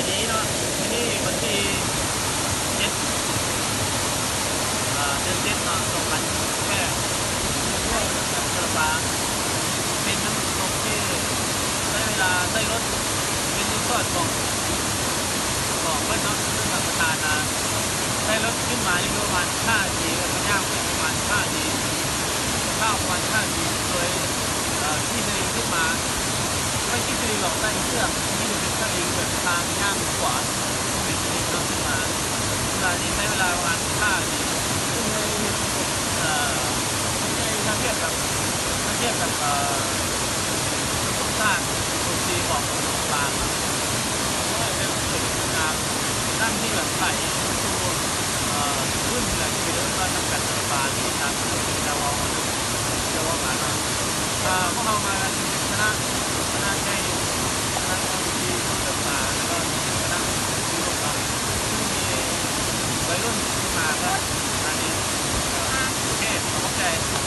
ດີເນາະ ມື້ນີ້ວັນທີເຈັດ ເອີ ເດືອນເຈັດເນາະ ສອງພັນຊາວແປດ ເປັນເລື່ອງການສາລະປາ ເປັນນ້ຳຕົກທີ່ໃຊ້ເວລາ ໃຊ້ລົດ ເປັນຣີສອດຂອງ ຂອງເພິ່ນເນາະ ເພິ່ນສຳປະທານມາ ໃຊ້ລົດຂຶ້ນມານີ້ປະມານສິບຫ້ານາທີ ແລ້ວກໍຍ່າງໄປປະມານສິບຫ້ານາທີ ເຂົ້າປະມານສິບຫ້ານາທີ ໂດຍ ເອີ ຂີ່ສະລິງຂຶ້ນມາ ໄປຂີ່ສະລິງອອກໃຕ້ເຊືອກ ຂີ່ເປັນສະລິງແບບທາງຍ່າງຂວາ ເປັນສະລິງເນາະ ຂຶ້ນມາ ເວລານີ້ໃຊ້ເວລາປະມານສິບຫ້ານາທີ ເຊິ່ງໃນເຮັດ ເອີ ໃນ ຖ້າທຽບກັບ ຖ້າທຽບກັບ ເອີ ສົມປະສານໂອຊີຂອງສະປານເນາະ ເພາະວ່າແບບເປັນນ້ຳທີ່ແບບໄຫຼລົງສູ່ ເອີ ພື້ນນີ້ແຫຼະ ທີ່ເອີ້ນວ່ານ້ຳກັນສະປານ ທີ່ທາງເຂົາເຈົ້າເວົ້າ ເຂົາເຈົ້າເວົ້າມາເນາະ ເອີ ພວກເຮົາມາກັນຄະນະ ຄະນະໃຫຍ່ ຄະນະເຈົ້າໜ້າທີ່ເຂົາເຈົ້າມາ ແລ້ວກໍມີຄະນະລົງທຶນທີ່ລົງເນາະ ເຊິ່ງມີໄວລຸ້ນທີ່ມາກໍ ອັນນີ້ ເອີ ໂອເຄ ຂອບໃຈ.